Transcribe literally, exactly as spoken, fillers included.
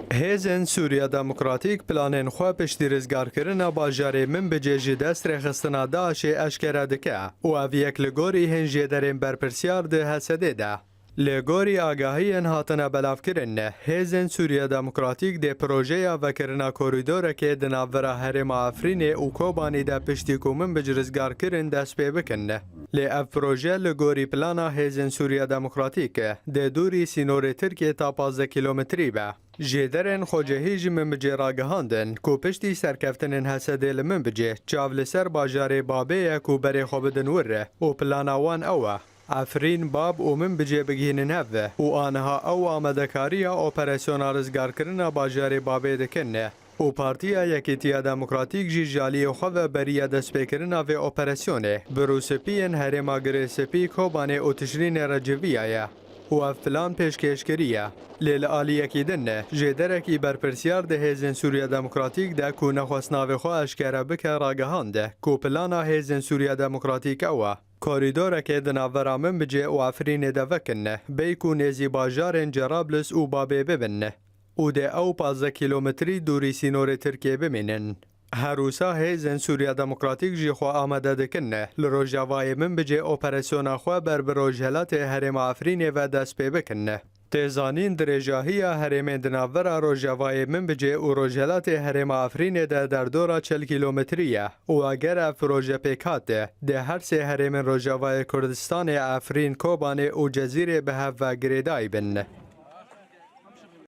Hêzên Sûriya Demokratîk planên xwe piştî rizgarkirina bajarê Minbicê ji dest rêxistina DAIŞê eşkere dike û ev yek li gorî hin jêderên berpirsyar di Hesedê de. Li gorî agahiyên hatine belavkirin, Hêzên Sûriya Demokratîk dê projeya vekirina korîdorekê di navbera herêma Efrînê û Kobanî de piştî ku Minbic rizgar kirin dest pê bikin. Lê ev proje li gorî plana Hêzên Sûriya Demokratîk dê dûrî sînorê Tirkiyê ta pazdeh kîlometrî be. Jêderên xwecihî ji Minbicê ragihandin ku piştî serkeftinên Hesedê li Minbicê çav li ser bajarê Babê ye ku berê xwe bidin wir û plana wan ew e. Efrîn, Bab û Minbicê bigihînin hev û aniha ew amadekariya operasyona rizgarkirina bajarê Babê dikin û Partiya Yekîtiya Demokratîk jî ji aliyê xwe ve beriya destpêkirina vê operasyonê bi rûspiyên herêma Girê Spî, Kobanê û Tişrînê re civiyaye û ev plan pêşkêş kiriye. Lê li aliyekî din, jêderekî berpirsyar di Hêzên Sûriya Demokratîk de ku nexwest navê xwe eşkere bike ragihand ku plana Hêzên Sûriya Demokratîk ew e. Korîdoreke di navbera Minbicê û Efrînê de vekin, bêyî ku nêzî bajarên Cerablus û Babê bibin û dê ew pazdeh kîlometrî dûrî sînorê Tirkiyê bimînin. Her wisa Hêzên Sûriya Demokratîk jî xwe amade dikin li rojavayê Minbicê operasyona xwe ber bi rojhelatê herêma Efrînê ve dest pê bikin. Tê zanîn, dirêjahiya herêmên di navbera rojavayê Minbicê û rojhelatê herêma Efrînê de derdora çil kîlometrî ye û eger ev proje pêk hat, dê her sê herêmên Rojavayê Kurdistanê, Efrîn, Kobanê û Cezîrê bi hev ve girêdayî bin.